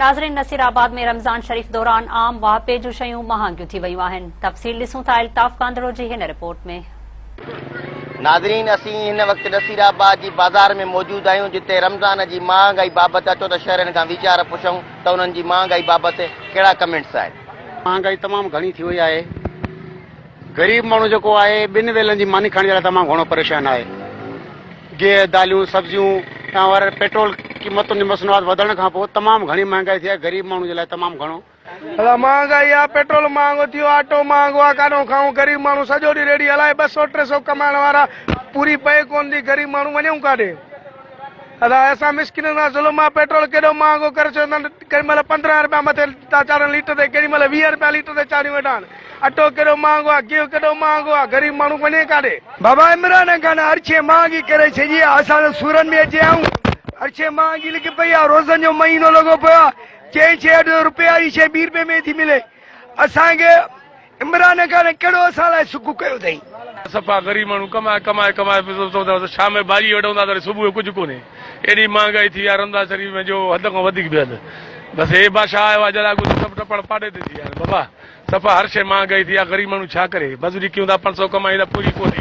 ناظرين نصير آباد ۾ رمضان شريف دوران عام واهپي جون شيون مهانگيون ٿي ويون آهن تفصيل ڏسون ٿا الطاف ڪانڌڙو جي هن رپورٽ ۾. ناظرين اسين هن وقت نصير آباد جي بازار ۾ موجود آهيون جتي رمضان جي مهانگائي بابت اچو ته شهرين کان ويچار پڇون ته انهن جي مهانگائي بابت ڪهڙا ڪمينٽس آهن. مهانگائي تمام گهڻي ٿي وئي آهي غريب ماڻهو جيڪو آهي ٻن ويلن جي ماني کائڻ جي لاء تمام گهڻو پريشان آهي. گيهه، داليون، سبزيون ۽ ور پيٽرول قيمتن جي مصنوعات وڌڻ کان پوء تمام گهڻي مهانگائي ٿي آهي غريب ماڻهو جي لاء تمام گهڻو. ادا مهانگائي آ پيٽرول مهانگو ٿي ويو آ اٽو مهانگو آ ڪاڏو کائون غريب ماڻهو سڄو ڏينهن ريڙهي هلائي 200 300 ڪمائڻ وارا پوري پئي ڪون ٿي غريب ماڻهو وڃون ڪاڏي ادا اسان مسڪينن سان ظلم آ پيٽرول ڪيڏو مهانگو ڪري ڇڏيو اٿن ڪيڏي مهل 15 رپيا مٿي ٿا چاڙهن ليٽر تي ڪيڏي مهل 20 رپيا ليٽر تي چاڙهيون ويٺا آهن اٽو ڪيڏو مهانگو آ گيهه ڪيڏو مهانگو آ غريب ماڻهو وڃي ڪاڏي. بابا عمران خان هر شيء مهانگي ڪري ڇڏي آ اسان ته سورن ۾ اچي آيون هر شيء مهانگي لڳي پئي آ روزن جو مهينو لڳو پيو آ چئين شيء اٺ روپئي واري شيء ٻي روپئي ۾ ٿي ملي اسان کي عمران خان ڪهڙو اسان لاء سک ڪيو اٿئي. صفا غريب ماڻهو ڪمائي ڪمائي ڪمائي پيو شام جو ڀاڄي وٺون ٿا ته وري صبح جو ڪجهه ڪونهي ايڏي مهانگائي ٿي آ رمضان شريف ۾ جو حد کان وڌيڪ بي حد بس هي بادشاهه آيو آ جڏا ڪجهه سڀ ٽپڙ پاڏي تي ٿي ويا آهن بابا صفا هر شيء مهانگائي ٿي آ غريب ماڻهو ڇا ڪري مزوري ڪيون ٿا 500 ڪمايون ٿا پوري ڪونهي.